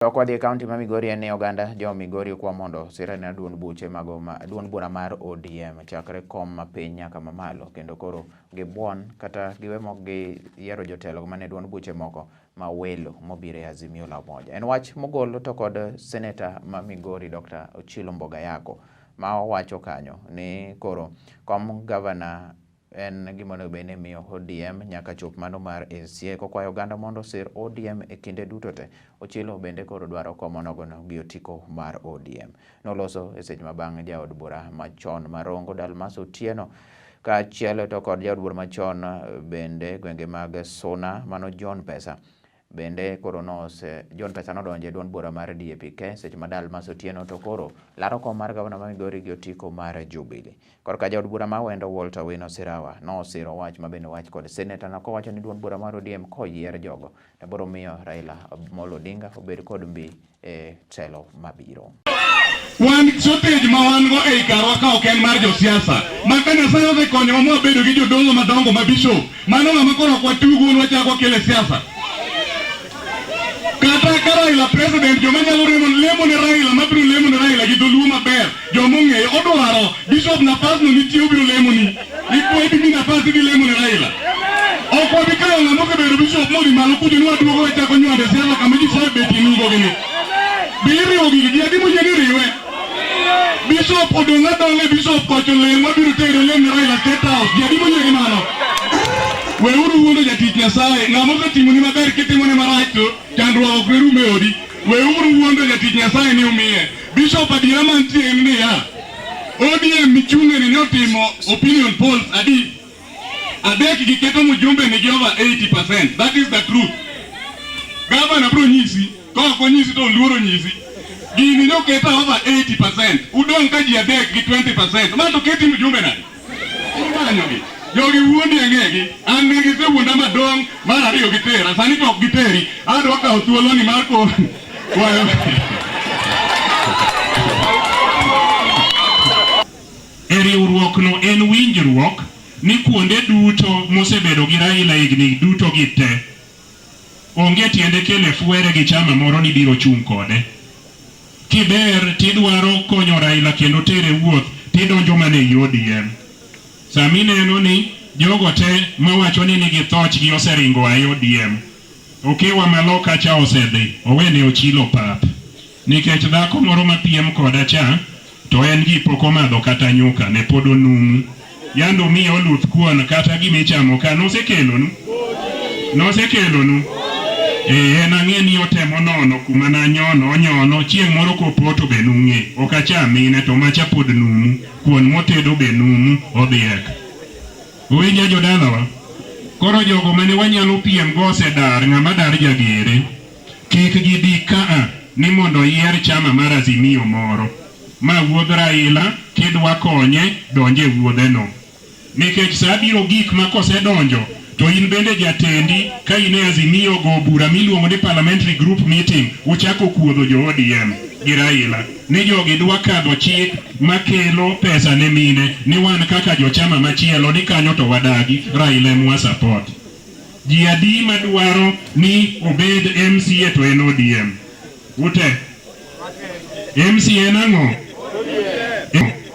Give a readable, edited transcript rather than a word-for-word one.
To kwadhi e kaunti ma Migori en ni oganda jo Migori okwa mondo osirne duond buche mago ma duond bura mar ODM chakre kom mapiny nyaka mamalo kendo koro gibuon kata giwe mok giyiero jotelo mane duond buche moko ma welo mobiro e Azimio la Umoja. En wach mogol to kod seneta ma Migori Dr. Ochilo Mbogayako ma owacho kanyo ni koro kom gavana En gima onego bed ni imiyo ODM nyaka chop mano mar MCA kokwayo oganda mondo osir ODM e kinde duto te. Ochilo bende koro dwaro kom onogono gi otiko mar ODM. Noloso e seche ma bang' jaod bura machon ma Rongo Dalmas Otieno kaachiel to kod jaod bura machon bende gwenge mag Suna mano John Pesa Bende koro nose John Pesa nodonjo e duond bura mar DAP-K seche ma Dalmas Otieno to koro laro kom mar gavana ma Migori gi otiko mar Jubilee. Korka jaod bura ma Awendo Walter Owino Sirawa nosiro wach ma bende wach kod seneta no kowacho ni duond bura mar ODM koyier jogo to biro miyo Raila Amolo Odinga obed kod mbi e telo mabiro. Wan shortage ma wan go ei karwa ka ok en mar josiasa. Ma ka Nyasaye osekonyowa mwabedo gi jodolo madongo ma bishop, mano ng'ama koro ok watug un wachak wakele siasa. Kata ka Raila president, joma nyalo remo lemo ne Raila, mabiro lemo ne Raila gi dholuo maber, joma ong'eyo, odwaro bishop nafas no nitie obiro lemo ni. Ikwa ibi nafas idhi lemo ne Raila. Ok wabi kawo ng'ama osebedo bishop modhi malo kucho ni waduogo wachako nywando e siasa kama ji osebetie nungo gini. Be iriwo gigi ji adi moyie ni riwe? Bishop odong' adong'a e bishop kocho lem wabiro tere lem ne Raila State House. Ji adi moyie gi mano? Weuru wuondo jatich Nyasaye. Ng'ama osetimoni maber kitimone marach to chandruok ok norum e odi. Weuru wuondo jatich Nyasaye ni umiye. Bishop adiera mantie en niya, ODM michung'e ni notimo opinion polls adi? Adek giketo mjumbe nigi over 80%. That is the truth. Gavana bro nyisi, ka ok onyisi to oluoro nyisi. Gini noketa over 80%. Udong' ka ji adek gi 20%. Ma to keti mjumbe nade? Imanyogi. Jogi wuondi ang'egi. An ne gisewuonda madong' mar ariyo gitera. Sani to ok giteri. Adwa kawo thuoloni mar kwayo. E riwruokno en winjruok ni kuonde duto mosebedo gi Raila higni duto gi te, onge tiende kele fwere gi chama moro ni biro chung' kode. Kiber tidwaro konyo Raila kendo tere wuoth tidonjo mana ei ODM. Sama ineno ni jogo te mawacho ni nigi thoch gi oseringo oa e ODM, Okewa ma loka cha osedhi, owene Ochilo pap. Nikech dhako moro mapiem koda cha to en ji pok omadho kata nyuka ne pod onumu. Yande omiya oluth kuon kata gima ichamo ka nosekelonu? Nosekelonu? Ee en ang'e ni otemo nono kuma nanyono onyono chieng' moro kopoto be nung'e. Ok acham mine to macha pod numu. Kuon motedo be numu odhiek. Uwinja jodalawa? Koro jogo mane wanyalo piem go osedar, ng'ama dar jagere. Kik gibi kaa ni mondo oyier chama mar Azimio moro. Ma wuodh Raila, kidwa konye, donj e wuodheno. Nikech saa biro gik ma kosedonjo to in bende jatendi ka in e Azimio go bura miluongo ni Parliamentary Group Meeting uchako kuodho jo ODM gi Raila ni jogi dwa kadho chik makelo pesa ne mine ni wan kaka jo chama machielo ni kanyo to wadagi Raila emwa support. Ji adi madwaro ni obed MCA to en ODM? Ute. MCA en ang'o?